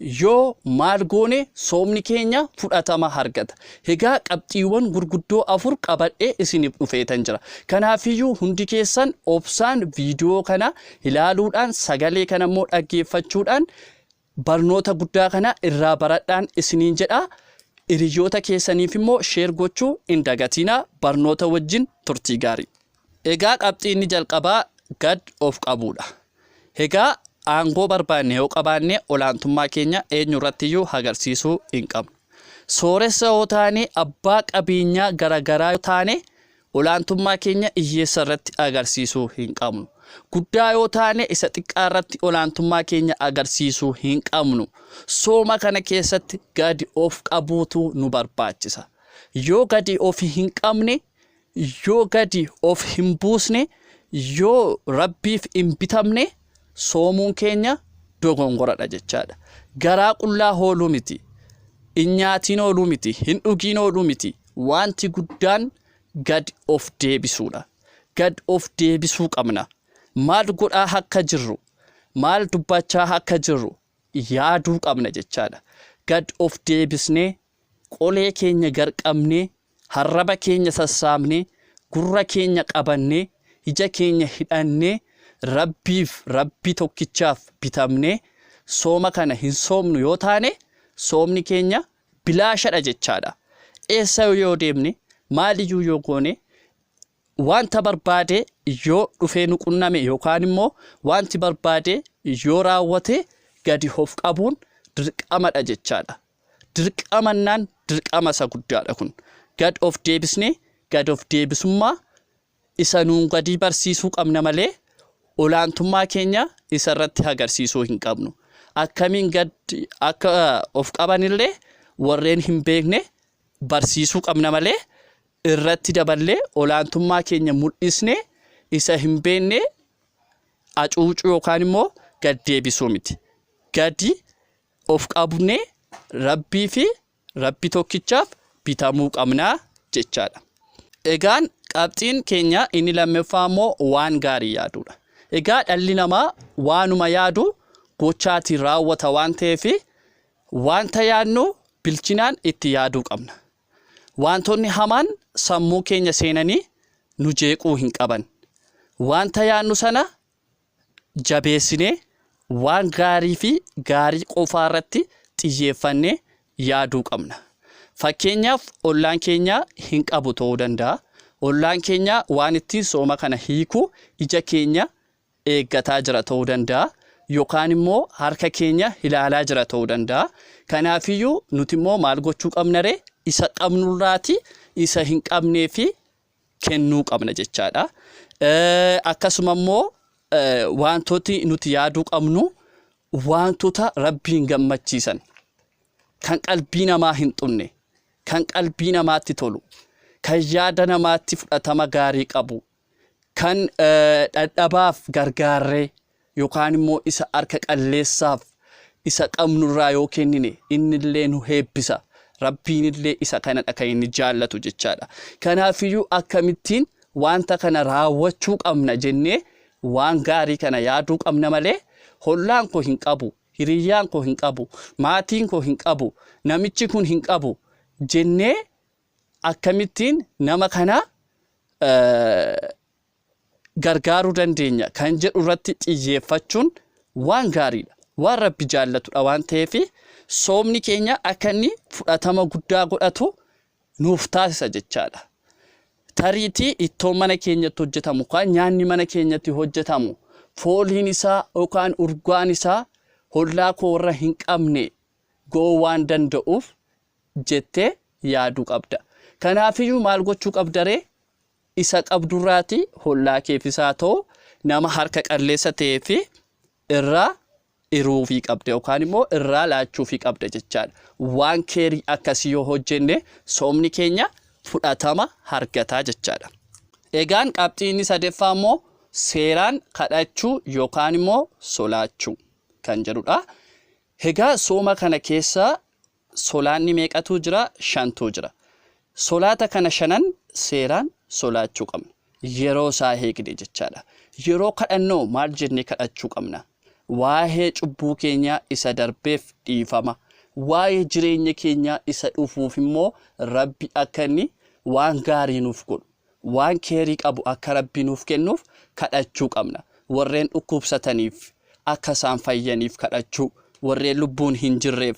Yoo maal goone soomni keenya fudhatama argata? Egaa qabxiiwwan gurguddoo 4 qabadhee isiniif dhufeetan jira. Kanaafiyyuu hundi keessan obsaan viidiyoo kana ilaaluudhaan sagalee kana immoo dhaggeeffachuudhaan barnoota guddaa kana irraa baradhaan isiniin jedha. Hiriyoota keessaniif immoo share gochuu hin dagatinaa. Barnoota wajjin turtii gaarii. Egaa qabxii inni jalqabaa gad of qabuudha. Egaa aangoo barbaanne yoo qabaanne olaantummaa keenya eenyu irrattiyyuu agarsiisuu hin qabnu. Sooressa yoo taane abbaa qabeenyaa garagaraa yoo taane olaantummaa keenya hiyyeessa irratti agarsiisuu hin qabnu. Guddaa yoo taane isa xiqqaa irratti olaantummaa keenya agarsiisuu hin qabnu. Sooma kana keessatti gadi of qabuutu nu barbaachisa. Yoo gadi of hin qabne Yoo gadi of hin buusne, yoo Rabbiif hin bitamne soomuun keenya dogongoradha jechaadha. Garaa qullaa ooluu miti, hin nyaatiin ooluu miti, hin dhugiin ooluu miti. Wanti guddaan gad of deebisuudha. Gad of deebisuu qabna. Maal godhaa akka jirru, maal dubbachaa akka jirru yaaduu qabna jechaadha. Gad of deebisnee qolee keenya gar qabnee, harraba keenya sassaabnee, gurra keenya qabannee, ija keenya hidhannee, Rabbiif, Rabbi tokkichaaf bitamnee sooma kana hin soomnu yoo taane, soomni keenya bilaashadha jechaadha. Eessa yoo deemne, maaliyyuu yoo goone, wanta barbaade yoo dhufee nu qunname yookaan immoo wanti barbaade yoo raawwate gadi of qabuun dirqamadha jechaadha. Dirqamannaan dirqama isa guddaadha kun. Gad of deebisnee gad of deebisummaa isa nuun gadii barsiisuu qabna malee olaantummaa keenya isa irratti agarsiisuu hin qabnu. Akkamiin gad akka of qabanillee warreen hin beekne barsiisuu qabna malee irratti daballee olaantummaa keenya mul'isnee isa hin beekne acuucuu yookaan immoo gad deebisuu miti. Gadi of qabnee Rabbii fi Rabbi tokkichaaf bitamuu qabna jechaadha. Egaan qabxiin keenya inni lammaffaa immoo waan gaarii yaaduudha. Egaa dhalli namaa waanuma yaadu gochaatiin raawwata waan ta'eef wanta yaadnu bilchinaan itti yaaduu qabna. Waantonni hamaan sammuu keenya seenanii nu jeequu hin qaban. Wanta yaadnu sana jabeessinee waan gaarii fi gaarii qofaa irratti xiyyeeffannee yaaduu qabna. Fakkeenyaaf ollaan keenya hin qabu ta'uu danda'a. Ollaan keenya waan ittiin sooma kana hiiku ija keenya eeggataa jira ta'uu danda'a. Yookaan immoo harka keenya ilaalaa jira ta'uu danda'a. Kanaafiyyuu nuti immoo maal gochuu qabna ree? Isa qabnurraati isa hin qabnee fi kennuu qabna jechaadha. Akkasuma immoo wantooti nuti yaaduu qabnu wantoota Rabbiin gammachiisan kan qalbii namaa hin xunne, kan qalbii namaatti tolu, kan yaada namaatti fudhatama gaarii qabu, kan dhadhabaaf gargaarree yookaan immoo isa harka qalleessaaf isa qabnurraa yoo kennine innillee nu eebbisa. Rabbiinillee isa kanadha kan inni jaallatu jechaadha. Kanaafiyyuu akkamittiin wanta kana raawwachuu qabna jennee waan gaarii kana yaaduu qabna malee hollaan koo hin qabu, hiriyyaan koo hin qabu, maatiin koo hin qabu, namichi kun hin qabu jennee akkamittiin nama kana gargaaruu dandeenya kan jedhu irratti xiyyeeffachuun waan gaariidha. Waan Rabbi jaallatudha waan ta'eef soomni keenya akka inni fudhatama guddaa godhatu nuuf taasisa jechaadha. Tariitii ittoon mana keenyatti hojjetamu yookaan nyaanni mana keenyatti hojjetamu fooliin isaa yookaan urgaan isaa hollaa koo warra hin qabne ga'uu waan danda'uuf jettee yaaduu qabda. Kanaafiyyuu maal gochuu qabda ree? Isa qabdurraati hollaa keefis haa ta'u nama harka qalleessa ta'ee fi irraa hiruufii qabda yookaan immoo irraa laachuufii qabda jechaadha. Waan keerii akkasii yoo hojjenne soomni keenya fudhatama argataa jechaadha. Egaan qabxii inni sadaffaa immoo seeraan kadhachuu yookaan immoo solaachuu kan jedhudha. Egaa sooma kana keessa solaanni meeqatu jira? Shantu jira. Solaata kana shanan seeraan solaachuu qabna. Yeroo isaa eegne jechaadha. Yeroo kadhannoo maal jennee kadhachuu qabna? Waa'ee cubbuu keenyaa isa darbeef dhiifama. Waa'ee jireenya keenyaa isa dhufuuf immoo Rabbi akka inni waan gaarii nuuf godhu, waan keerii qabu akka Rabbi nuuf kennuuf kadhachuu qabna. Warreen dhukkubsataniif akka isaan fayyaniif kadhachuu, warreen lubbuun hin jirreef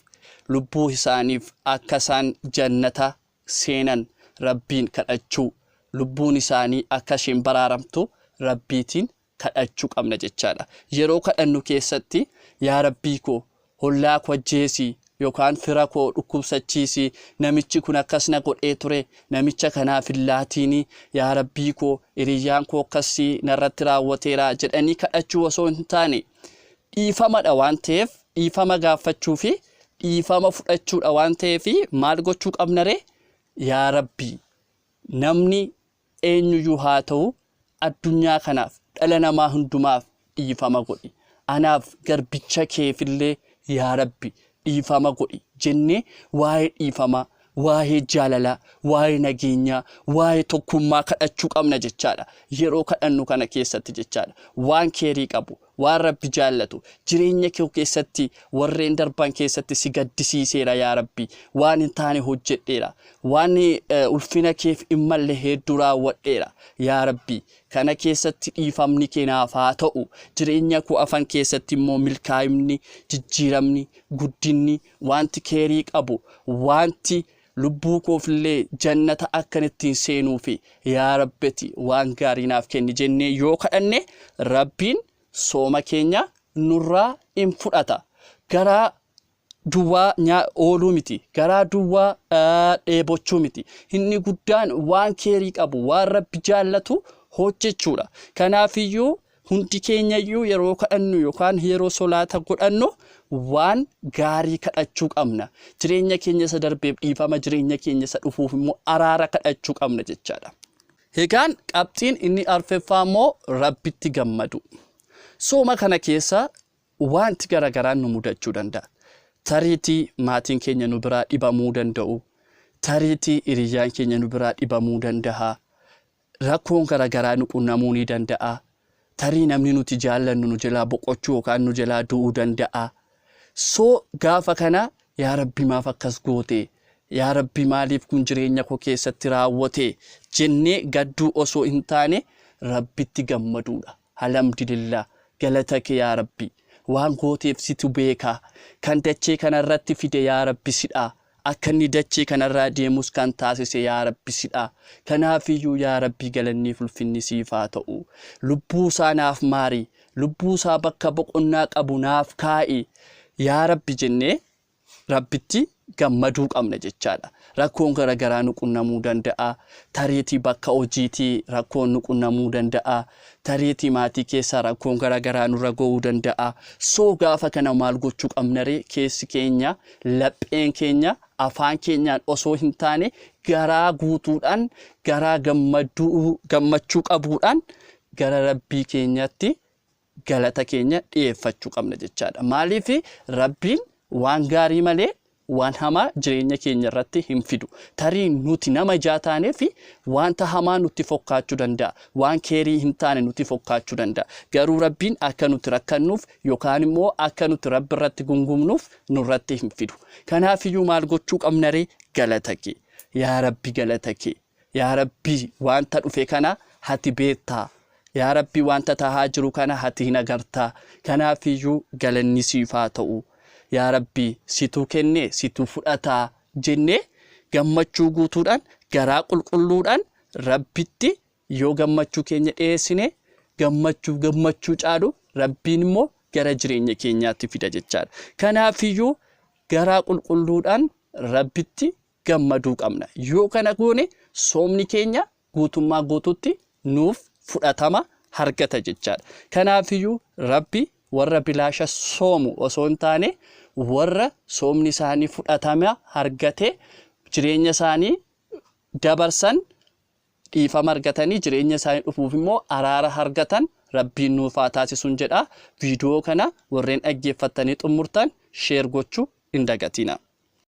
lubbuu isaaniif akka isaan jannata seenan Rabbiin kadhachuu, lubbuun isaanii akka isheen baraaramtu Rabbiitiin kadhachuu qabna jechaadha. Yeroo kadhannu keessatti yaa Rabbii koo hollaa koo ajjeesii yookaan fira koo dhukkubsachiisii, namichi kun akkas na godhee ture, namicha kanaaf hin laatiinii, yaa Rabbii koo hiriyyaan koo akkasii narratti raawwateera jedhanii kadhachuu osoo hin taane dhiifamadha waan ta'eef dhiifama gaafachuu fi dhiifama fudhachuudha waan ta'eef maal gochuu qabna ree? Yaa Rabbii namni eenyuyyuu haa ta'u addunyaa kanaaf dhala namaa hundumaaf dhiifama godhi. Anaaf garbicha keefillee yaa Rabbi dhiifama godhi jennee waa'ee dhiifamaa, waa'ee jaalalaa, waa'ee nageenyaa, waa'ee tokkummaa kadhachuu qabna jechaadha. Yeroo kadhannu kana keessatti jechaadha. Waan keerii qabu, waan Rabbi jaallatu, jireenya kee keessatti warreen darban keessatti si gaddisiiseera yaa Rabbi, waan hin taane hojjedheera, waan ulfina keef hin malle hedduu raawwadheera yaa Rabbi, kana keessatti dhiifamni kee naaf haa ta'u. Jireenya koo afan keessatti immoo milkaa'inni, jijjiiramni, guddinni, wanti keerii qabu, wanti lubbuu koofillee jannata akkan ittiin seenuufi yaa Rabbeti waan gaarii naaf kenni jennee yoo kadhanne Rabbiin sooma keenya nurraa hin fudhata. Garaa duwwaa ooluu miti, garaa duwwaa dheebochuu miti. Inni guddaan waan keerii qabu, waan Rabbi jaallatu hojjechuudha. Kanaafiyyuu hundi keenyayyuu yeroo kadhannu yookaan yeroo solaata godhannu waan gaarii kadhachuu qabna. Jireenya keenya isa darbeef dhiifama, jireenya keenya isa dhufuuf immoo araara kadhachuu qabna jechaadha. Egaan qabxiin inni arfeffaa immoo Rabbitti gammadu. Sooma kana keessa wanti garagaraan nu mudachuu danda'a. Tariitii maatiin keenya nu biraa dhibamuu danda'u. Tariitii hiriyyaan keenya nu biraa dhibamuu danda'a. Rakkoon garagaraa nu qunnamuu ni danda'a. Tarii namni nuti jaallannu nu jalaa boqochuu yookaan nu jalaa du'uu danda'a. So gaafa kana yaa Rabbi maaf akkas goote? Yaa Rabbi maaliif kun jireenya koo keessatti raawwate? Jennee gadduu osoo hin taane Rabbitti gammaduudha. Alhamdulillah, galata kee yaa Rabbi. Waan gooteef situ beeka. Kan dachee kanarratti fide yaa Rabbi sidha. Akka inni dachee kanarraa deemus kan taasise yaa Rabbi sidha. Kanaafiyyuu yaa Rabbi galanni ulfinni siif haa ta'u. Lubbuu isaa naaf maari. Lubbuu isaa bakka boqonnaa qabu naaf kaa'i. Yaa Rabbi jennee Rabbitti gammaduu qabna jechaadha. Rakkoon garagaraa nu qunnamuu danda'a. Tariitii bakka hojiitii rakkoon nu qunnamuu danda'a. Tariitii maatii keessaa rakkoon garagaraa nurra ga'uu danda'a. So gaafa kana maal gochuu qabna ree? Keessi keenya, lapheen keenya, afaan keenyaan osoo hin taane garaa guutuudhaan, garaa gammachuu qabuudhaan gara Rabbii keenyatti galata keenya dhiyeeffachuu qabna jechaadha. Maaliif Rabbiin waan gaarii malee waan hamaa jireenya keenya irratti hin fidu. Tarii nuti nama ijaa taanee fi wanta hamaa nutti fokkaachuu danda'a. Waan keerii hin taane nutti fokkaachuu danda'a. Garuu Rabbiin akka nuti rakkannuuf yookaan immoo akka nuti Rabbi irratti gungumnuuf nurratti hin fidu. Kanaafiyyuu maal gochuu qabna ree? Galata kee. Yaa Rabbi galata kee. Yaa Rabbi wanta dhufe kana hati beektaa. Yaa Rabbi wanta tahaa jiru kana hati hin agartaa. Kanaafiyyuu galanni siif haa ta'u. Yaa Rabbi situ kenne situ fudhataa jennee gammachuu guutuudhaan garaa qulqulluudhaan Rabbitti yoo gammachuu keenya dhiyeessine gammachuu caalu Rabbiin immoo gara jireenya keenyaatti fida jechaadha. Kanaafiyyuu garaa qulqulluudhaan Rabbitti gammaduu qabna. Yoo kana goone soomni keenya guutummaa guututti nuuf fudhatama argata jechaadha. Kanaafiyyuu Rabbi warra bilaasha soomu osoo hin taane warra soomni isaanii fudhatama argate jireenya isaanii dabarsan dhiifama argatanii jireenya isaanii dhufuuf immoo araara argatan Rabbiin nuuf haa taasisuun jedha. Viidiyoo kana warreen dhaggeeffattanii xumurtan share gochuu hin dagatina.